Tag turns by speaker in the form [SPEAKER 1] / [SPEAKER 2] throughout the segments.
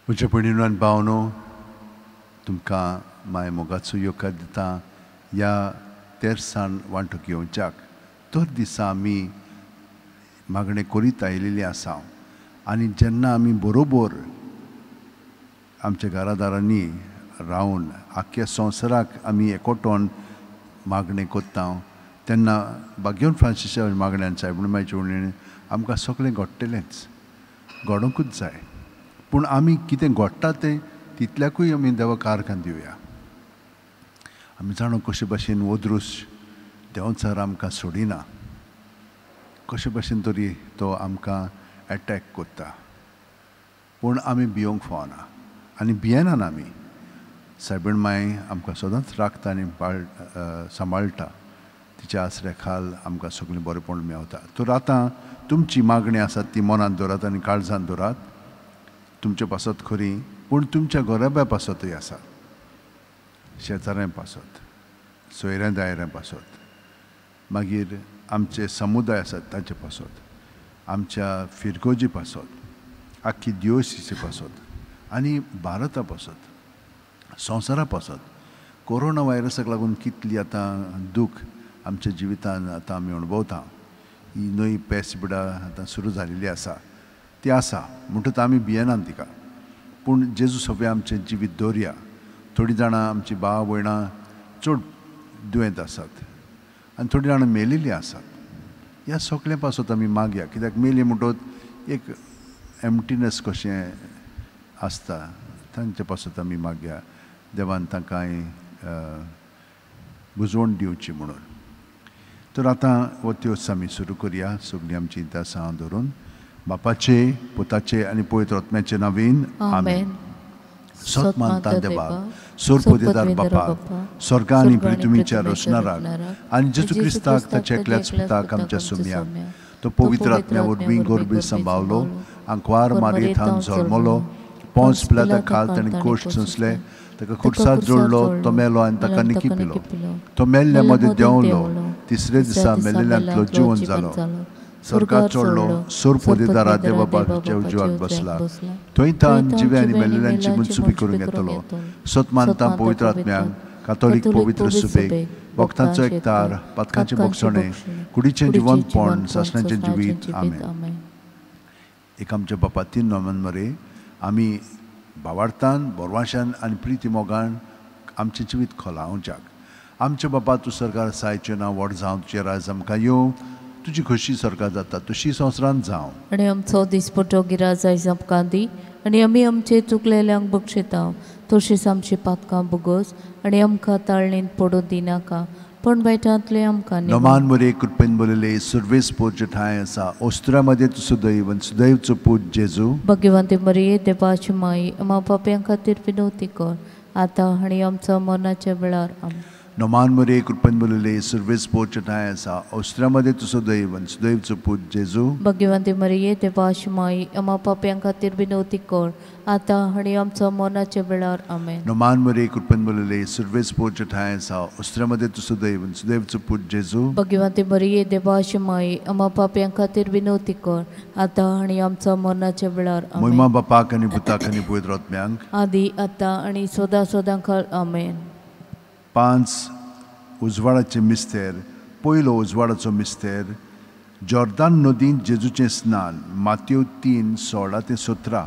[SPEAKER 1] म्हज्या भयणीनो आनी भावनो, तुमकां माय मोगाचो येवकार दिता ह्या तेरसान वांटो घेवच्याक. तर दिसा आमी मागणें करीत आयिल्ली आसा आनी जेन्ना आमी बरोबर आमच्या घरादारांनी रावन आख्ख्या संवसाराक आमी एकवटोन मागणें करता तेन्ना भाग्यवन फ्रांसीसाच्या मागण्यान सायबीण मायच्या उणें आमकां सगळें घडटलेंच, घडोवंकूच जाय. पूण आमी कितें घडटा तें तितल्याकूय आमी देवाक आर्गां दिवया. आमी जाणो कशे भाशेन हो दृश्य देंवचार आमकां सोडिना, कशे भाशेन तरी तो आमकां एटॅक करता. पूण आमी भियोंक फावना आनी भियेनान आमी. सायबीण माय आमकां सदांच राखता आनी सांबाळटा. तिच्या आसऱ्या खाल आमकां सगळें बरेंपण मेवता. तर आतां तुमची मागणी आसात ती मनांत दवरात आनी काळजांत दवरात. तुमचे पासत खरी, पूण तुमच्या घराब्या पासतूय आसात, शेजाऱ्यां पासत, सोयऱ्यां दायऱ्यां पासत, मागीर आमचे समुदाय आसात तांचे पासत, आमच्या फिरगोजी पासत, आख्खी दियोसीचे पासत आनी भारता पासत, संवसारा पासत. कोरोना व्हायरसाक लागून कितली आतां दूख आमच्या जिवितान आतां आमी अणभवता. ही नवी पेस बिडा आतां सुरू जालेली आसा, ती आसा म्हणटकच आमी भियेनात तिका. पूण जेजू सगळें आमचें जिवीत दवरया. थोडीं जाणां आमची भाव भयणां चड दुयेंत आसात आनी थोडीं जाणां मेलिल्लीं आसात. ह्या सगळ्यां पासत आमी मागया, कित्याक मेली म्हणटकच एक एम्प्टीनस कशें आसता. तांचे पासत आमी मागया, देवान तांकां बुजवण दिवची म्हणून. तर आतां हो त्योस आमी सुरू करया सगळीं आमची इतिहासां धरून. बापाचे, पुताचे आनी पवित्र आत्म्याचे नांवान आमेन. सत मानता देवाक, सोरपदेदार बापाक, स्वर्गा आनी पृथ्वीच्या रचणाराक आनी जेजू क्रिस्ताक ताच्या एकल्याच पुताक आमच्या सुम्याक, तो पवित्र आत्म्या वरवीं गोरबी सांबावलो, आंकवार मारयेथावन जल्मलो, पोंस पिलाता खाल ताणें कोश्ट सोंसले, ताका खुर्साद जोडलो, तो मेलो आनी ताका निकी पिलो, तो मेल्ल्या मदें देंवलो, तिसरे दिसा मेल्ल्यांतलो जिवन जालो, स्वर्गात चडलो, सोरपदेदारा देवा बापाच्या उजवाक बसला, थंय तान जिवे आनी मेल्ल्यांची मनसुबी करूंक येतलो. सत मानता पवित्र आत्म्याक, कातोलीक पवित्र सुबेक, भक्तांचो एकतार, पातकांचें भोगसणें, कुडीचें जिवंतपण, सासणाचें जिवीत. आमेन. एक आमच्या बापा तीन नोमेन मरे आमी भावार्थान, बोरवाशान आनी प्रिती मोगान आमचें जिवीत खोलावच्याक. आमच्या बापा, तूं सरकार सायचें नांव व्हड जावं, तुजें राज आमकां येवं, तुजी खोशी सरकार जाता तशी संवसारांत जावं.
[SPEAKER 2] आनी आमचो दिसपटो गिराज आयज आमकां दी आनी आमी आमचे चुकलेल्यांक बक्षिता तशीच आमची पातकां भोगोस आनी आमकां ताळणींत पडूं दिनाका, पूण वायटांतले आमकां.
[SPEAKER 1] नमान मरे, कृपेन बोलले, सुर्वेस पोरचे ठांय आसा, ओस्त्रा मध्ये तूं सुदैव आनी सुदैवचो पूत जेजू.
[SPEAKER 2] भगवंती मरिये, देवाची माई, आमा पापयां खातीर विनवती कर आतां आनी आमचो मरणाच्या वेळार. आमेन.
[SPEAKER 1] नमान मरे, कृपेन बोलले, सुर्वेस पोरचे ठांय आसा, ओस्त्रा मध्ये तूं सुदैव आनी सुदैवचो पूत जेजू.
[SPEAKER 2] भगवंती मरिये, देवाची माई, आमा पापयां खातीर विनवती कर आतां आनी आमचो मरणाच्या वेळार. आमेन.
[SPEAKER 1] नमान मरे, कृपेन बोलले, सुर्वेस पोरचे ठांय आसा, ओस्त्रा मध्ये तूं सुदैव आनी सुदैवचो पूत जेजू.
[SPEAKER 2] भगवंती मरिये, देवाची माई, आमा पापयां खातीर विनवती कर आतां आनी आमचो मरणाच्या वेळार.
[SPEAKER 1] मोहिमा
[SPEAKER 2] आमेन.
[SPEAKER 1] बापाक आनी पुताक आनी पवित्र आत्म्यांक,
[SPEAKER 2] आदी आतां आनी सदां सदां खाल. आमेन.
[SPEAKER 1] पांच उजवाडाचे मिस्तेर. पयलो उजवाडाचो मिस्तेर, जॉर्दान नदींत जेजूचें स्नान. मातयो 3:16 ते 17.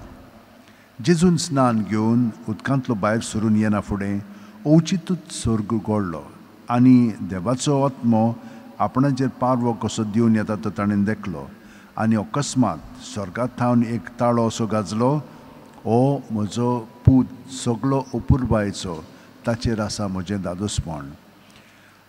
[SPEAKER 1] जेजून स्नान घेवन उदकांतलो भायर सरून येना फुडें अवचितूच स्वर्ग उगडलो आनी देवाचो आत्मो आपणाचेर पारवो कसो दिवन येता तो ताणें देखलो. आनी अकस्मात स्वर्गात थावन एक ताळो असो गाजलो, हो म्हजो पूत सगलो अपुरबायेचो, ताचेर आसा म्हजें दादोसपण.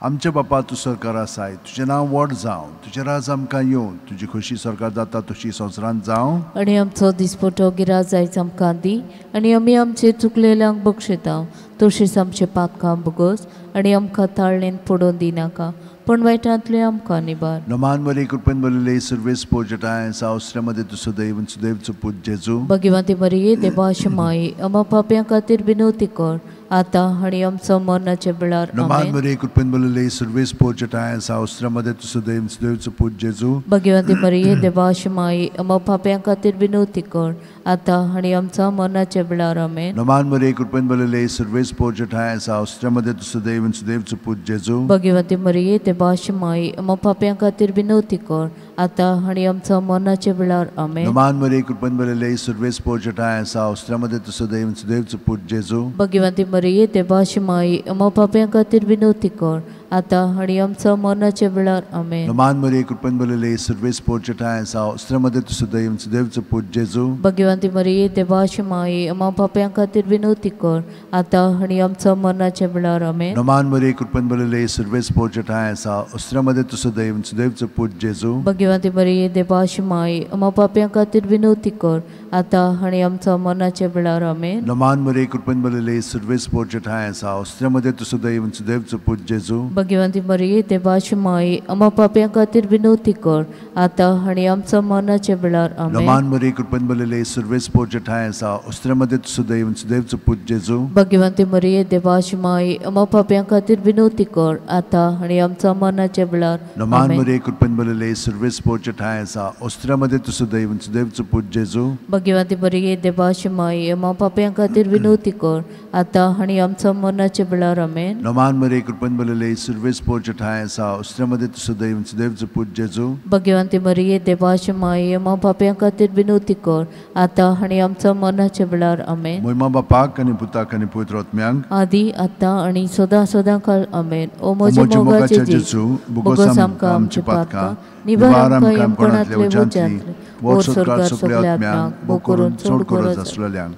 [SPEAKER 1] आमच्या बापा, तूं सरकार आसाय, तुजें नांव व्हड जावं, तुजें राज आमकां येवं, तुजी खोशी सरकार जाता तशी संवसारांत जावं.
[SPEAKER 2] आनी आमचो दिसपटो गिराज आयज आमकां दी आनी आमी आमचे चुकलेल्यांक बक्षिता तशीच आमचे पातकां भोगोस आनी आमकां ताळणेंत पडून दिनाका, पूण वायटांतले आमकां निबार.
[SPEAKER 1] नमान मरे, कृपेन भरिल्ले, सुर्वेस पोजटाय सावसऱ्यामध्ये तूं सुदैव आनी सुदैवचो पूत जेजू.
[SPEAKER 2] भगिवंती मरिये, देवाची माई, आमा पापयां खातीर विनवती कर आतां आनी आमचो मरणाच्या वेळार.
[SPEAKER 1] नमान मरिये कृपेन भरलेली सर्वेस्पोर जठाय आसा, उस्त्रा मध्ये तुजो दैव सुदैवचो पूत जेजू.
[SPEAKER 2] भगवंती मरिये देवाची माई, आमकां पाप्यां खातीर विनवती कर, आतां आनी आमचो मरणाच्या वेळार. आमेन.
[SPEAKER 1] नमान मरिये कृपेन भरलेली सर्वेस्पोर जठाय आसा, उस्त्रा मध्ये तुजो दैव सुदैवचो पूत जेजू.
[SPEAKER 2] भगवंती मरिये देवाची माई, आमकां पाप्यां खातीर विनवती कर, आतां आनी आमचो मरणाच्या वेळार. आमेन.
[SPEAKER 1] नमान मरिये कृपेन भरलेली सर्वेस्पोर जठाय आसा, उस्त्रा मध्ये तुजो दैव सुदैवचो पूत जेजू.
[SPEAKER 2] भगवंती मरिये देवाची माई, आमकां पाप्यां खातीर विनवती कर, आतां आनी आमचो मरणाच्या वेळार. आमेन.
[SPEAKER 1] नमान मरिये कृपेन भरलेली सर्वेस्पोर जठाय आसा, उस्त्रा मध्ये तुजो दैव सुदैवचो पूत जेजू.
[SPEAKER 2] भगवंती मरिये देवाची माई, आमकां पाप्यां खातीर विनवती कर, आतां आनी आमचो मरणाच्या वेळार. आमेन.
[SPEAKER 1] नमान मरिये कृपेन भरलेली सर्वेस्पोर जठाय आसा, उस्त्रा मध्ये तुजो दैव सुदैवचो पूत जेजू.
[SPEAKER 2] भगवंती मरिये देवाची माई, आमकां पाप्यां खातीर विनवती कर, आतां आनी आमचो मरणाच्या वेळार. आमेन.
[SPEAKER 1] नमान मरिये कृपेन भरलेली सर्वेस्पोर जठाय आसा, उस्त्रा मध्ये तुजो दैव सुदैवचो पूत जेजू.
[SPEAKER 2] भगवंती मरिये देवाची माई, आमकां पाप्यां खातीर विनवती कर, आतां आनी आमचो मरणाच्या वेळार. आमेन.
[SPEAKER 1] नमान मरिये कृपेन भरलेली सर्वेस्पोर जठाय आसा, उस्त्रा मध्ये तुजो दैव सुदैवचो पूत जेजू.
[SPEAKER 2] भगवंती मरिये देवाची माई, आमकां पाप्यां खातीर विनवती कर, आतां आनी आमचो मरणाच्या वेळार.
[SPEAKER 1] नमान
[SPEAKER 2] आमेन.
[SPEAKER 1] मरिये कृपेन भरलेली सर्वेस्पोर जठाय आसा, उस्त्रा मध्ये तुजो दैव सुदैवचो पूत जेजू.
[SPEAKER 2] भगवंती मरिये देवाची माई, आमकां पाप्यां खातीर विनवती कर, आतां आनी आमचो मरणाच्या वेळार. आमेन.
[SPEAKER 1] नमान मरिये कृपेन भरलेली सर्वेस्पोर जठाय आसा, उस्त्रा मध्ये तुजो दैव सुदैवचो पूत जेजू.
[SPEAKER 2] भगवंती मरिये देवाची माई, आमकां पाप्यां खातीर विनवती कर, आतां आनी आमचो मरणाच्या वेळार. आमेन.
[SPEAKER 1] मोहिमा बापाक आनी पुताक आनी पवित्र आत्म्यांक,
[SPEAKER 2] आदी आतां आनी सदां सदां काल. आमेन. ओ म्हज्या
[SPEAKER 1] म्हज्या
[SPEAKER 2] मोगाचे
[SPEAKER 1] मोगाच्या
[SPEAKER 2] जेजू,
[SPEAKER 1] जेजू,
[SPEAKER 2] बोगोस आमकां आमच्या पातकां, निवार आमकां यमकोणांतले उज्यांतले, वर स्वर्गार सगल्या आत्म्यांक, भोव करून
[SPEAKER 1] चड
[SPEAKER 2] चड
[SPEAKER 1] गरज
[SPEAKER 2] गरज
[SPEAKER 1] आसलेल्यांक.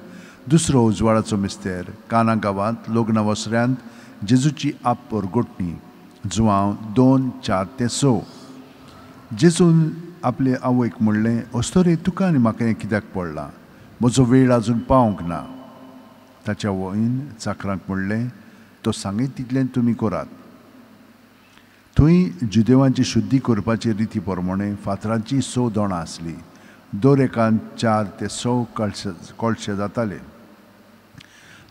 [SPEAKER 1] दुसरो उजवाडाचो मिस्तेर, काना गांवांत लग्न वसऱ्यांत जेजूची आप परगटणी, जुवांव 2:4-6. जेजून आपले आवयक म्हणलें, अस्तोरे, तुका आनी म्हाका हें कित्याक पडलां? म्हजो वेळ आजून पावंक ना. ताच्या वयन चाकरांक म्हणलें, तो सांगीत तितलें तुमी करात. थंय जुदेवांची शुद्धी करपाची रिती प्रमाणे फातरांची 6 दोणां आसली. दर एकान 4 ते 6 कळशे जाताले.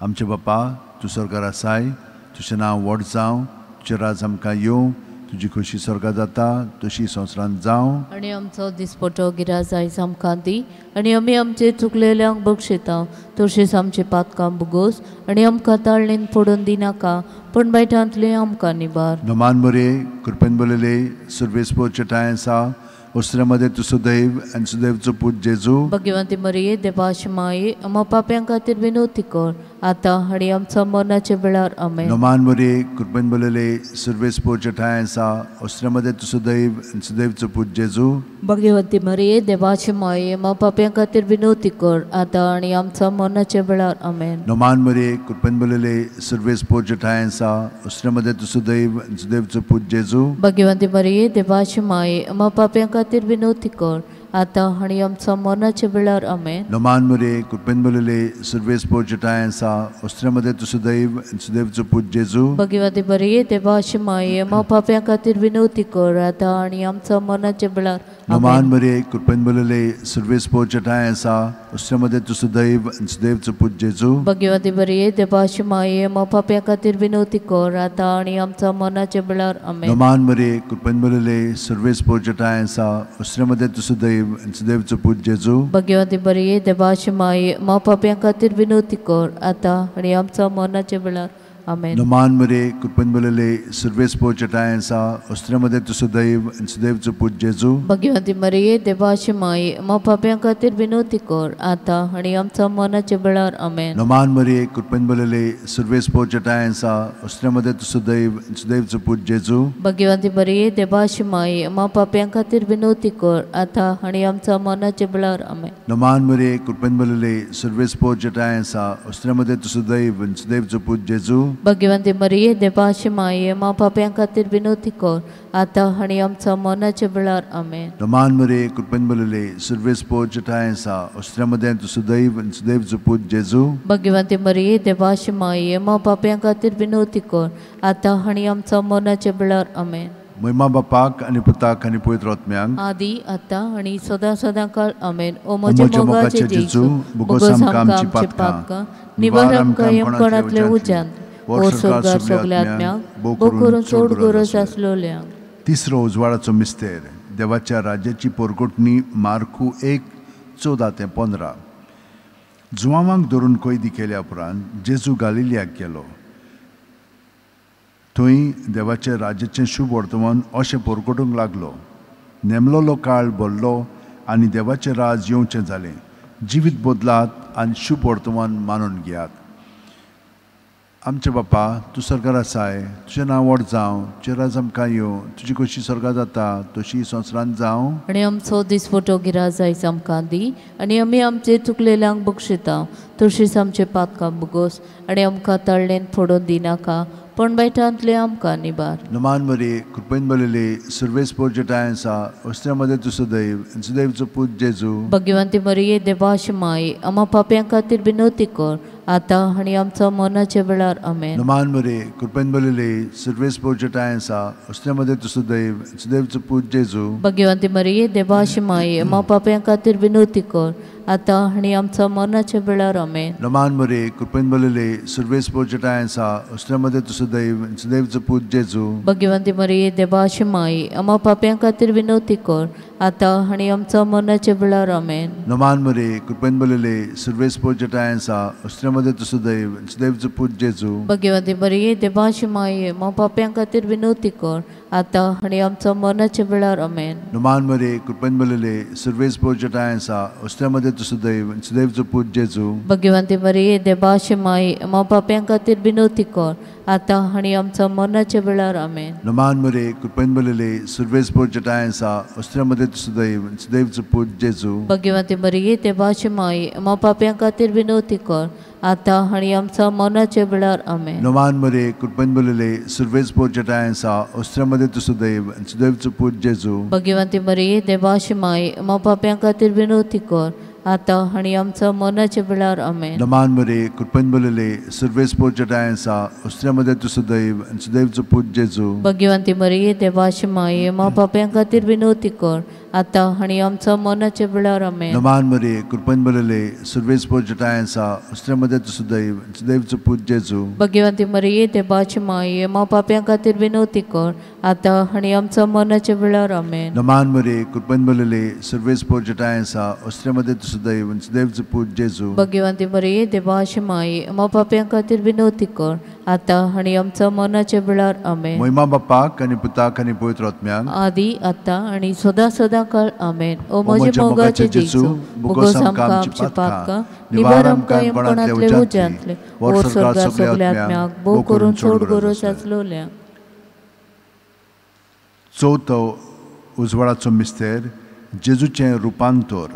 [SPEAKER 1] आमचे बापा, तूं स्वर्गार आसाय, तुजें नांव व्हड जावं, तुजें राज आमकां येवं, तुजी खोशी स्वर्गार जाता तशी संवसारांत जावं.
[SPEAKER 2] आनी आमचो दिसपटो गिराज आयज आमकां दी, आनी आमी आमचे चुकलेल्यांक बक्षिता तशेंच आमचे पातकां भोगोस, आनी आमकां ताळणेन पडून दिनाका, पूण वायटांतलें आमकां निवार.
[SPEAKER 1] नमान मरिये कृपेन भरलेली सर्वेस्पोर जठाय आसा, उस्त्रा मध्ये तुजो दैव आनी सुदैवचो पूत जेजू.
[SPEAKER 2] भगवंती मरिये देवाची माई, आमकां पाप्यां खातीर विनवती कर, आतां आनी आमचो मरणाच्या वेळार. आमेन.
[SPEAKER 1] नमान मरिये कृपेन भरलेली सर्वेस्पोर जठाय आसा, उस्त्रा मध्ये तुजो दैव आनी सुदैवचो पूत जेजू.
[SPEAKER 2] भगवंती मरिये देवाची माई, आमकां पाप्यां खातीर विनवती कर, आतां आनी आमचो मरणाच्या वेळार. आमेन.
[SPEAKER 1] नमान मरिये कृपेन भरलेली सर्वेस्पोर जठाय आसा, उस्त्रा मध्ये तुजो दैव आनी सुदैवचो पूत जेजू.
[SPEAKER 2] भगवंती मरिये देवाची माई, आमकां पाप्यां खातीर विनवती कर, आतां आनी आमचो मरणाच्या वेळार. आमेन.
[SPEAKER 1] नमान मरिये कृपेन भरलेली सर्वेस्पोर जठाय आसा, उस्त्रा मध्ये तुजो दैव आनी सुदैवचो पूत जेजू.
[SPEAKER 2] भगवंती मरिये देवाची माई, आमकां पाप्यां खातीर विनवती कर, आतां आनी आमचो मरणाच्या वेळार.
[SPEAKER 1] नमान
[SPEAKER 2] आमेन.
[SPEAKER 1] मरिये कृपेन भरलेली सर्वेस्पोर जठाय आसा, उस्त्रा मध्ये तुजो दैव आनी सुदैवचो पूत जेजू.
[SPEAKER 2] भगवंती मरिये देवाची माई, आमकां पाप्यां खातीर विनवती कर, आतां आनी आमचो मरणाच्या वेळार. आमेन.
[SPEAKER 1] नमान मरिये कृपेन भरलेली सर्वेस्पोर जठाय आसा, उस्त्रा मध्ये तुजो दैव आनी सुदैवचो पूत जेजू.
[SPEAKER 2] भगवंती मरिये देवाची माई, आमकां पाप्यां खातीर विनवती कर, आतां आनी आमचो मरणाच्या वेळार. आमेन.
[SPEAKER 1] नमान मरिये कृपेन भरलेली सर्वेस्पोर जठाय आसा, उस्त्रा मध्ये तुजो दैव आनी सुदैवचो पूत जेजू.
[SPEAKER 2] भगवंती मरिये देवाची माई, आमकां पाप्यां खातीर विनवती कर, आतां आनी आमचो मरणाच्या वेळार. आमेन.
[SPEAKER 1] नमान मरिये कृपेन भरलेली सर्वेस्पोर जठाय आसा, उस्त्रा मध्ये तुजो दैव आनी सुदैवचो पूत जेजू.
[SPEAKER 2] भगवंती मरिये देवाची माई, आमकां पाप्यां खातीर विनवती कर, आतां आनी आमचो मरणाच्या वेळार. आमेन.
[SPEAKER 1] नमान मरिये कृपेन भरलेली सर्वेस्पोर जठाय आसा, उस्त्रा मध्ये तुजो दैव आनी सुदैवचो पूत जेजू.
[SPEAKER 2] भगवंती मरिये देवाची माई, आमकां पाप्यां खातीर विनवती कर, आतां आनी आमचो मरणाच्या वेळार. आमेन.
[SPEAKER 1] नमान मरिये कृपेन भरलेली सर्वेस्पोर जठाय आसा, उस्त्रा मध्ये तुजो दैव आनी सुदैवचो पूत जेजू.
[SPEAKER 2] भगवंती मरिये देवाची माई, आमकां पाप्यां खातीर विनवती कर, आतां आनी आमचो मरणाच्या वेळार. आमेन.
[SPEAKER 1] महिमा बापाक आनी पुताक आनी पवित्र आत्म्यांक,
[SPEAKER 2] आदी आतां आनी सदां सदां काळ. आमेन. ओ म्हज्या
[SPEAKER 1] म्हज्या
[SPEAKER 2] मोगाचे
[SPEAKER 1] मोगाचे
[SPEAKER 2] जेजू,
[SPEAKER 1] जेजू,
[SPEAKER 2] बोगोस आमकां आमची पातकां, निवार आमकां यमकोणांतले उज्यांत, वर स्वर्गार सगल्या आत्म्यांक, भोव करून चड गरज आसलोल्यांक.
[SPEAKER 1] तिसरो उजवाडाचो मिस्तेर, देवाच्या राज्याची पोरगोटणी, मार्कू 1:14-15. जुवांवांक धरून कैदी केल्या उपरांत जेजू गालिलियाक गेलो. थंय देवाच्या राज्याचें शुभ वर्तमान अशें पोरगोटूंक लागलो. नेमलोलो काळ भरलो आनी देवाचें राज येवचें जालें. जिवीत बदलात आनी शुभ वर्तमान मानून घेयात. आमचे बापा, तूं स्वर्गार आसाय, तुजें नांव व्हड जावं, तुजें राज आमकां येवं, तुजी कशी स्वर्गार जाता तशी संवसारांत जावं.
[SPEAKER 2] आनी आमचो दिसवटो गिराज आयज आमकां दी आनी आमी आमचे चुकलेल्यांक बक्षिता तशीच आमचे पातकां भोगोस आनी आमकां तळ्ळेन फोडून दिनाका, पण वायटांतले आमकां निबार.
[SPEAKER 1] नमान मरे, कृपेन भरलेले, सुर्वेस पोरजेटाय आसा, अस्त्या मदें तूं सदैव, सुदैवचो पूत जेजू.
[SPEAKER 2] भाग्यवंती मरिये, देवाची माय, आमा पाप्यां खातीर विनवती कर, आतां आनी आमचो मरणाच्या वेळार. आमेन.
[SPEAKER 1] नमान मरे, कृपेन भरलेले, सुर्वेस पोरजेटाय आसा, अस्त्या मदें तूं सदैव, सुदैवचो पूत जेजू.
[SPEAKER 2] भाग्यवंती मरिये, देवाची माय, आमा पाप्यां खातीर विनवती कर, आतां आनी आमचो मरणाच्या वेळार. आमेन.
[SPEAKER 1] नमान मरे, कृपेन भरलेले, सुर्वेस पोरजेटाय आसा, अस्त्या मदें तूं सदैव, सुदैवचो पूत जेजू.
[SPEAKER 2] भाग्यवंती मरिये, देवाची माय, आमा पाप्यां खातीर विनवती कर, आतां आनी आमचो मरणाच्या वेळार. आमेन.
[SPEAKER 1] नमान मरे, कृपेन भरलेले, सुर्वेस पोरजेटाय आसा, अस्त्या मदें तूं सदैव, सुदैवचो पूत जेजू.
[SPEAKER 2] भाग्यवंती मरिये, देवाची माय, आमा पाप्यां खातीर विनवती कर, आतां आनी आमचो मरणाच्या वेळार. आमेन.
[SPEAKER 1] नमान मरे, कृपेन भरलेले, सुर्वेस पोरजेटाय आसा, अस्त्या मदें तूं सदैव, सुदैवचो पूत जेजू.
[SPEAKER 2] भाग्यवंती मरिये, देवाची माय, आमा पाप्यां खातीर विनवती कर, आतां आनी आमचो मरणाच्या वेळार. आमेन.
[SPEAKER 1] नमान मरे, कृपेन भरलेले, सुर्वेस पोरजेटाय आसा, अस्त्या मदें तूं सदैव, सुदैवचो पूत जेजू.
[SPEAKER 2] भाग्यवंती मरिये, देवाची माय, आमा पाप्यां खातीर विनवती कर, आतां आनी आमचो मरणाच्या वेळार. आमेन.
[SPEAKER 1] नमान मरे, कृपेन भरलेले, सुर्वेस पोरजेटाय आसा, अस्त्या मदें तूं सदैव, सुदैवचो पूत जेजू.
[SPEAKER 2] भाग्यवंती मरिये, देवाची माय, आमा पाप्यां खातीर विनवती कर, आतां आनी आमचो मरणाच्या वेळार. आमेन.
[SPEAKER 1] नमान मरे, कृपेन भरलेले, सुर्वेस पोरजेटाय आसा, अस्त्या मदें तूं सदैव, सुदैवचो पूत जेजू.
[SPEAKER 2] भाग्यवंती मरिये, देवाची माय, आमा पाप्यां खातीर विनवती कर, आतां आनी आमचो मरणाच्या वेळार. आमेन.
[SPEAKER 1] नमान मरे, कृपेन भरलेले, सुर्वेस पोरजेटाय आसा, अस्त्या मदें तूं सदैव, सुदैवचो पूत जेजू.
[SPEAKER 2] भाग्यवंती मरिये, देवाची माय, आमा पाप्यां खातीर विनवती कर, आतां आनी आमचो मरणाच्या वेळार. आमेन.
[SPEAKER 1] नमान मरे, कृपेन भरलेले, सुर्वेस पोरजेटाय आसा, अस्त्या मदें तूं सदैव, सुदैवचो पूत जेजू.
[SPEAKER 2] भाग्यवंती मरिये, देवाची माय, आमा पाप्यां खातीर विनवती कर, आतां आनी आमचो मरणाच्या वेळार. आमेन.
[SPEAKER 1] महिमा बापाक आनी पुताक आनी पवित्र आत्म्याक,
[SPEAKER 2] आदी आतां आनी सदां सदां काळ. आमेन. ओ म्हजे मोगाचे जेजू, भोगोस आमकां आमची पातकां, निवार आमकां यमकोणांतले उज्यांतले, वर स्वर्गार सगल्या आत्म्याक, भोव करून चड गरज आसलोल्या.
[SPEAKER 1] चवथो उजवाडाचो मिस्तेर, जेजूचें रुपांतर,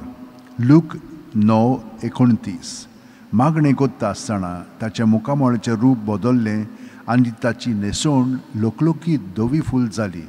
[SPEAKER 1] लूक 9:29. मागणें कोत्ता आसतना ताच्या मुखामळाचें रूप बदल्लें आनी ताची न्हेसवण लोकलोकी धवी फूल जाली.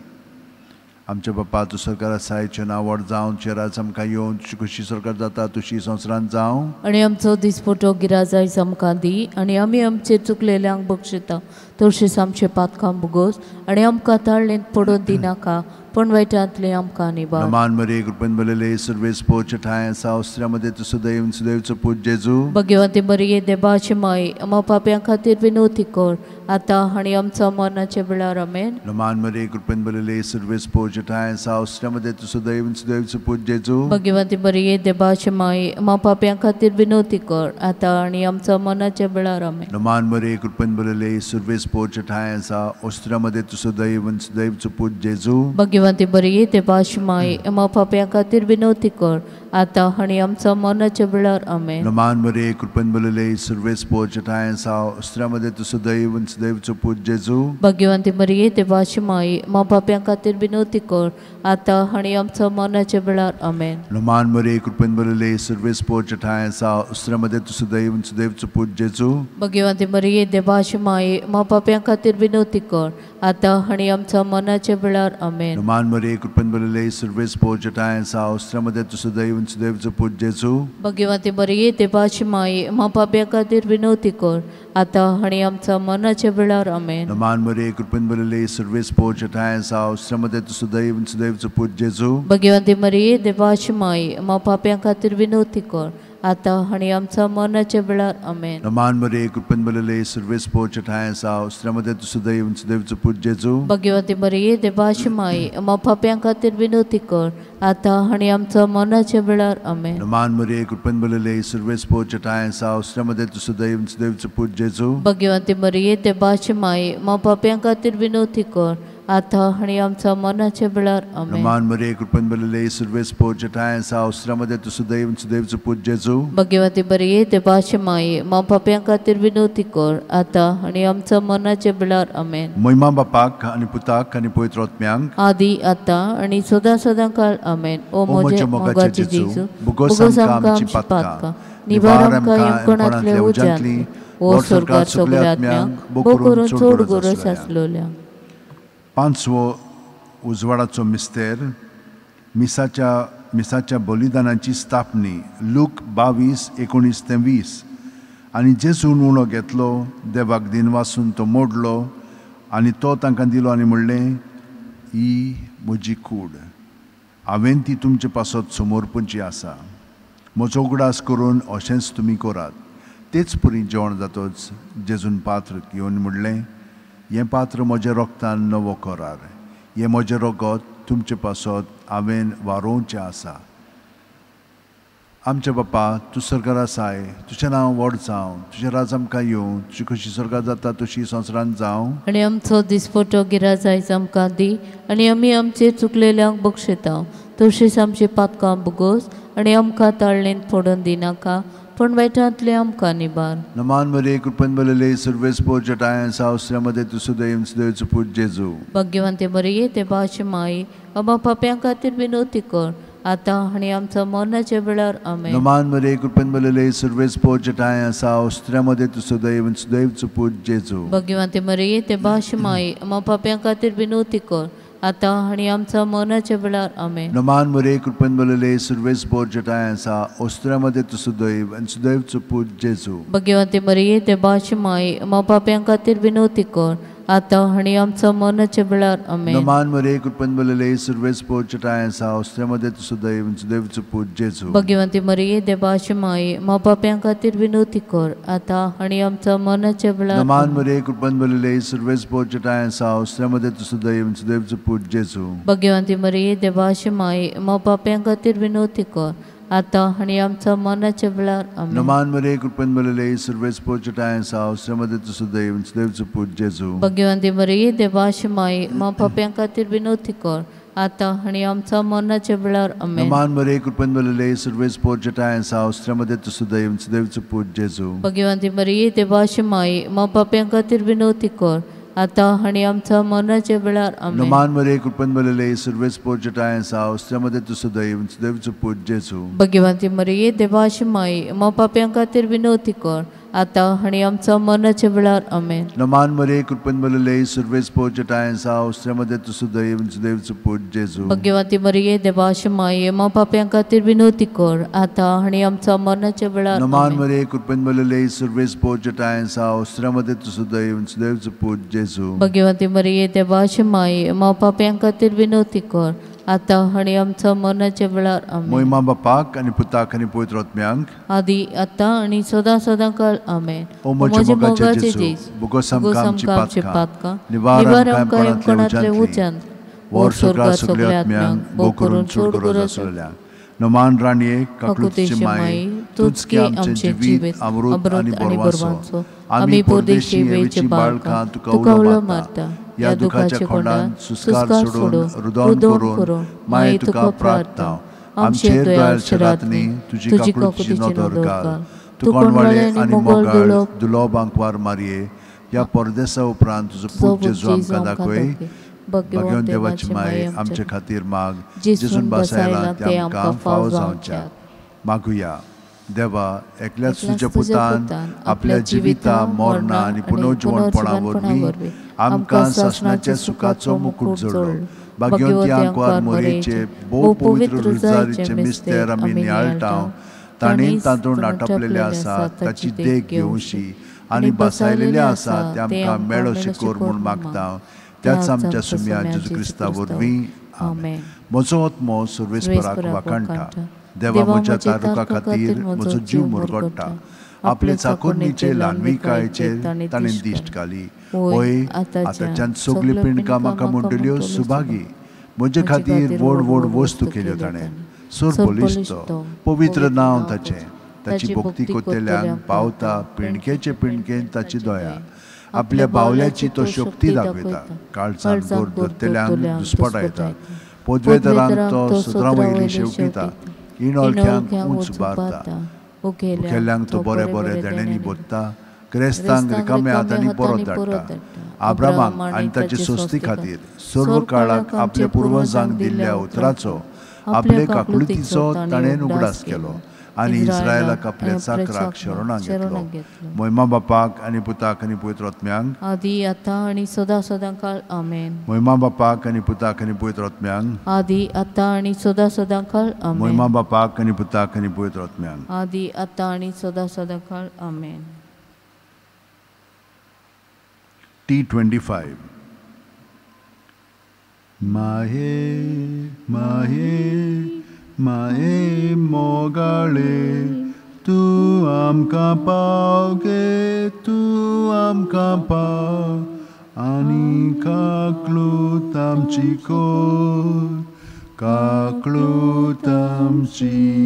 [SPEAKER 1] आमच्या बापा, तूं सरकार आसाय, तुजें नांव व्हड जावं, तुजें राज आमकां येवं, तुजी कशी सरकार जाता तशी संवसारांत जावं.
[SPEAKER 2] आनी आमचो दिसपटो गिराज आयज आमकां दी आनी आमी आमचे चुकलेल्यांक बक्षिता तशीच आमचे पातकां भोगोस आनी आमकां ताळ्ळेंत पडून दिनाका, पण वायटांतले आमकां निबार.
[SPEAKER 1] नमान मरे, कृपेन भरलेले, सुर्वेस पोरचे ठांय आसा, अस्त्या मदें तूं सदैव, सुदैवचो पूत जेजू.
[SPEAKER 2] भाग्यवंती मरिये, देवाची माय, आमा पाप्यां खातीर विनवती कर, आतां आनी आमचो मरणाच्या वेळार. आमेन.
[SPEAKER 1] नमान मरे, कृपेन भरलेले, सुर्वेस पोरचे ठांय आसा, अस्त्या मदें तूं सदैव, सुदैवचो पूत जेजू.
[SPEAKER 2] भाग्यवंती मरिये, देवाची माय, आमा पाप्यां खातीर विनवती कर, आतां आनी आमचो मरणाच्या वेळार. आमेन.
[SPEAKER 1] नमान मरे, कृपेन भरलेले, सुर्वेस पोरचे ठांय आसा, अस्त्या मदें तूं सदैव, सुदैवचो पूत जेजू.
[SPEAKER 2] भाग्यवंती मरिये, देवाची माय, आमा पाप्यां खातीर विनवती कर, आतां आनी आमचो मरणाच्या वेळार. आमेन.
[SPEAKER 1] नमान मरे, कृपेन भरलेले, सुर्वेस पोरचे ठांय आसा, अस्त्या मदें तूं सदैव, सुदैवचो पूत जेजू.
[SPEAKER 2] भाग्यवंती मरिये, देवाची माय, आमा पाप्यां खातीर विनवती कर, आतां आनी आमचो मरणाच्या वेळार. आमेन.
[SPEAKER 1] नमान मरे, कृपेन भरलेले, सुर्वेस पोरचे ठांय आसा, अस्त्या मदें तूं सदैव, सुदैवचो पूत जेजू.
[SPEAKER 2] भाग्यवंती मरिये, देवाची माय, आमा पाप्यां खातीर विनवती कर, आतां आनी आमचो मरणाच्या वेळार. आमेन.
[SPEAKER 1] नमान मरे, कृपेन भरलेले, सुर्वेस पोरचे ठांय आसा, अस्त्या मदें तूं सदैव, सुदैवचो पूत जेजू.
[SPEAKER 2] भाग्यवंती मरिये, देवाची माय, आमा पाप्यां खातीर विनवती कर, आतां आनी आमचो मरणाच्या वेळार. आमेन.
[SPEAKER 1] नमान मरे, कृपेन भरलेले, सुर्वेस पोरचे ठांय आसा, अस्त्या मदें तूं सदैव, सुदैवचो पूत जेजू.
[SPEAKER 2] भाग्यवंती मरिये, देवाची माय, आमा पाप्यां खातीर विनवती कर, आतां आनी आमच्या मरणाच्या वेळार आमेन.
[SPEAKER 1] नमान मरिये कृपेन भरलेले सर्वेस्पोर ठांय आसा उस्त्यामध्ये तूं सुदैव सुदैवचो पूत जेजू.
[SPEAKER 2] भाग्यवती मरिये देवाची माई आम्हा पाप्यां खातीर विनवती कर आतां आनी आमच्या मरणाच्या वेळार आमेन.
[SPEAKER 1] नमान मरिये कृपेन भरलेले सर्वेस्पोर ठांय आसा उस्त्यामध्ये तूं सुदैव सुदैवचो पूत जेजू.
[SPEAKER 2] भाग्यवती मरिये देवाची माई आम्हा पाप्यां खातीर विनवती कर आतां आनी आमच्या मरणाच्या वेळार आमेन.
[SPEAKER 1] नमान मरिये कृपेन भरलेले सर्वेस्पोर ठांय आसा उस्त्यामध्ये तूं सुदैव सुदैवचो पूत जेजू.
[SPEAKER 2] भाग्यवती मरिये देवाची माई आम्हा पाप्यां खातीर विनवती कर आतां आनी आमच्या मरणाच्या वेळार आमेन.
[SPEAKER 1] महिमा बापाक आनी पुताक आनी पवित्र आत्म्यांक
[SPEAKER 2] आदी आतां आनी सदां सदां काळ आमेन. ओ म्हजे मोगाचे जेजू
[SPEAKER 1] भोगोस आमकां आमची पातकां
[SPEAKER 2] निवार आमकां यमकोणांतल्या उज्यांतली ओ स्वर्गार सगळ्या आत्म्यांक भो करून चड गरज आसलोल्या.
[SPEAKER 1] पांचवो उजवाडाचो मिस्तेर मिसाच्या बलिदानाची स्थापनी लूक 22:19-20. आनी जेजून उणो घेतलो देवाक दिनवासून तो मोडलो आनी तो तांकां दिलो आनी म्हणलें ही म्हजी कूड हांवें ती तुमचे पासत समर्पणची आसा म्हजो उगडास करून अशेंच तुमी करात. तेच परी जेवण जातच जेजून पात्र घेवन म्हणलें हें पात्र म्हज्या रोगतान नवो करार हें म्हजें रोगत तुमचे पासत हांवें वारोवचें आसा. आमच्या बापा तूं सरकार आसाय तुजें नांव व्हड जावं तुजें राज आमकां येवं तुजी कशी सरकार जाता तशी संवसारांत जावं.
[SPEAKER 2] आनी आमचो दिसपटो गिराज आयज आमकां दी आनी आमी आमचे चुकलेल्यांक बक्षयता तशीच आमची पातकां भोगोस आनी आमकां ताळणेंत पडून दिनाका पूण वायटांतले आमकां निबार.
[SPEAKER 1] नमान मरिये कृपेन भरलेले सर्वेस्पोर ठांय आसा उस्त्यामध्ये तूं सुदैव सुदैवचो पूत जेजू.
[SPEAKER 2] भाग्यवंती मरिये देवाची माई आम्हा पाप्यां खातीर विनवती कर आतां आनी आमच्या मरणाच्या वेळार आमेन.
[SPEAKER 1] नमान मरिये कृपेन भरलेले सर्वेस्पोर ठांय आसा उस्त्यामध्ये तूं सुदैव सुदैवचो पूत जेजू.
[SPEAKER 2] भाग्यवंती मरिये देवाची माई आम्हा पाप्यां खातीर विनवती कर आतां आनी आमच्या मरणाच्या वेळार आमेन.
[SPEAKER 1] नमान मरिये कृपेन भरलेले सर्वेस्पोर ठांय आसा उस्त्यामध्ये तूं सुदैव सुदैवचो पूत जेजू.
[SPEAKER 2] भाग्यवंती मरिये देवाची माई आम्हा पाप्यां खातीर विनवती कर आतां आनी आमच्या मरणाच्या वेळार आमेन.
[SPEAKER 1] नमान मरिये कृपेन भरलेले सर्वेस्पोर ठांय आसा उस्त्यामध्ये तूं सुदैव सुदैवचो पूत जेजू.
[SPEAKER 2] भाग्यवंती मरिये देवाची माई आम्हा पाप्यां खातीर विनवती कर आतां आनी आमच्या मरणाच्या वेळार.
[SPEAKER 1] नमान मरिये कृपेन भरलेले सर्वेस्पोर ठांय आसा उस्त्यामध्ये तूं सुदैव सुदैवचो पूत जेजू.
[SPEAKER 2] भाग्यवंती मरिये देवाची माई आम्हा पाप्यां खातीर विनवती कर आतां आनी आमच्या मरणाच्या वेळार आमेन.
[SPEAKER 1] नमान मरिये कृपेन भरलेले सर्वेस्पोर ठांय आसा उस्त्यामध्ये तूं सुदैव सुदैवचो पूत जेजू.
[SPEAKER 2] भाग्यवंती मरिये देवाची माई आम्हा पाप्यां खातीर विनवती कर आतां आनी आमच्या मरणाच्या वेळार आमेन.
[SPEAKER 1] नमान मरिये कृपेन भरलेले सर्वेस्पोर ठांय आसा उस्त्यामध्ये तूं सुदैव सुदैवचो पूत जेजू.
[SPEAKER 2] भाग्यवंती मरिये देवाची माई आम्हा पाप्यां खातीर विनवती कर आतां आनी आमच्या मरणाच्या वेळार आमेन.
[SPEAKER 1] नमान मरिये कृपेन भरलेले सर्वेस्पोर ठांय आसा उस्त्यामध्ये तूं सुदैव सुदैवचो पूत जेजू.
[SPEAKER 2] भाग्यवंती मरिये देवाची माई आम्हा पाप्यां खातीर विनवती कर आतां आनी आमच्या मरणाच्या वेळार आमेन.
[SPEAKER 1] नमान मरिये कृपेन भरलेले सर्वेस्पोर ठांय आसा उस्त्यामध्ये तूं सुदैव सुदैवचो पूत जेजू.
[SPEAKER 2] भाग्यवंती मरिये देवाची माई आम्हा पाप्यां खातीर विनवती कर आतां आनी आमच्या मरणाच्या वेळार.
[SPEAKER 1] नमान मरिये कृपेन भरलेले सर्वेस्पोर ठांय आसा उस्त्यामध्ये तूं सुदैव सुदैवचो पूत जेजू.
[SPEAKER 2] भाग्यवंती मरिये देवाची माई आम्हा पाप्यां खातीर विनवती कर आतां आनी आमच्या मरणाच्या वेळार आमेन.
[SPEAKER 1] महिमा बापाक आनी पुताक आनी पवित्र आत्म्यांक
[SPEAKER 2] आदी आतां आनी सदां सदां काळ आमेन.
[SPEAKER 1] ओ म्हज्या मोगाचे जेजू भोगोस आमकां आमची पातकां निवार आमकां यमकोणांतल्या उज्यांत वर स्वर्गार सगळ्या आत्म्यांक भो करून चड गरज आसलेल्या. नमान राणये काकळुतीची माये तूंच की आमचें जिवीत अमृत आनी बरवांचो आमी परदेशी येवची बाळकां तुका उलो मारता ह्या दुखाच्या खोंडान सुस्कार सोडून रुदन करून माये तुका प्रार्थना आमचेर दयाळ रातनी तुजी काकळुतीची नदर घाल तूं कोणवाळे आनी मोगाळ दुलोब आंकवार मारये ह्या परदेसा उपरांत तुजो पूत जेजू आमकां दाखय. भाग्यवंत देवाची माये आमचे खातीर माग जेजून बसायला ते आमकां फावो जावच्या. मागुया. देवा एकल्याच तुज्या पुतान आपल्या जिविता मरणा आनी पुनर्जिवणपणा वरवीं आमकां सासणाच्या सुखाचो मुकूट जोडलो. भाग्यवंती आंकवार मोरयेचे भोव पवित्र रुजारीचे मिस्तेर आमी नियाळटा तांणी तातूंत आटपलेले आसा ताची देख घेवशी आनी बसायलेले आसा ते आमकां मेळोशी कर म्हूण मागता त्याच आमच्या सुम्या जेजू क्रिस्ता वरवीं आमेन. म्हजो आत्मो सर्वेस्पराक वाखाणटा, देवा म्हज्या तारुका खातीर म्हजो जीव मुरगडटा. आपले चाकोरणीचे ल्हानविकायेचेर ताणें दिश्ट घाली. हय, आतांच्यान सगल्यो पिंडकां म्हाका म्हणटल्यो सुभागी. म्हजे खातीर व्हड व्हड वस्तू केल्यो ताणें. सर बलिश्ट पवित्र नांव ताचें. ताची भक्ती कोत्तेल्यांक पावता पिंडकेचे पिंडकेन ताची दया. आपल्या बावल्याची तो शक्ती दाखयता. काळजान गोर धरतल्यांक दुस्पटायता. पदवेदारांक तो सदरां वयली शेवटिता. इणोळख्यांक उंच उबारता. भुकेल्ल्यांक तो बरे बरे देण्यांनी भरता. क्रेस्तांक रिकाम्या हातांनी परत धाडटा. आब्रामाक आनी ताचे सोस्ती खातीर सर्व काळाक आपल्या पुर्वजांक दिल्ल्या उतराचो आपले काकळुतीचो ताणें उगडास केलो आनी इस्रायलाक आपल्या चाकराक शरणाक घेतलो. मोहिमा बापाक आनी पुताक आनी पवित्र आत्म्यांक
[SPEAKER 2] आदी आतां आनी सदां सदां काळ. आमेन.
[SPEAKER 1] मोहिमा बापाक आनी पुताक आनी पवित्र आत्म्यांक
[SPEAKER 2] आदी आतां आनी सदां सदां काळ. आमेन.
[SPEAKER 1] मोहिमा बापाक आनी पुताक आनी पवित्र आत्म्यांक
[SPEAKER 2] आदी आतां आनी सदां सदां काळ. आमेन.
[SPEAKER 1] T25. माहे माहे माये मोगाळे तूं आमकां पाव गे, तूं आमकां पाव आनी काकलूत आमची कोर, काकलूत आमची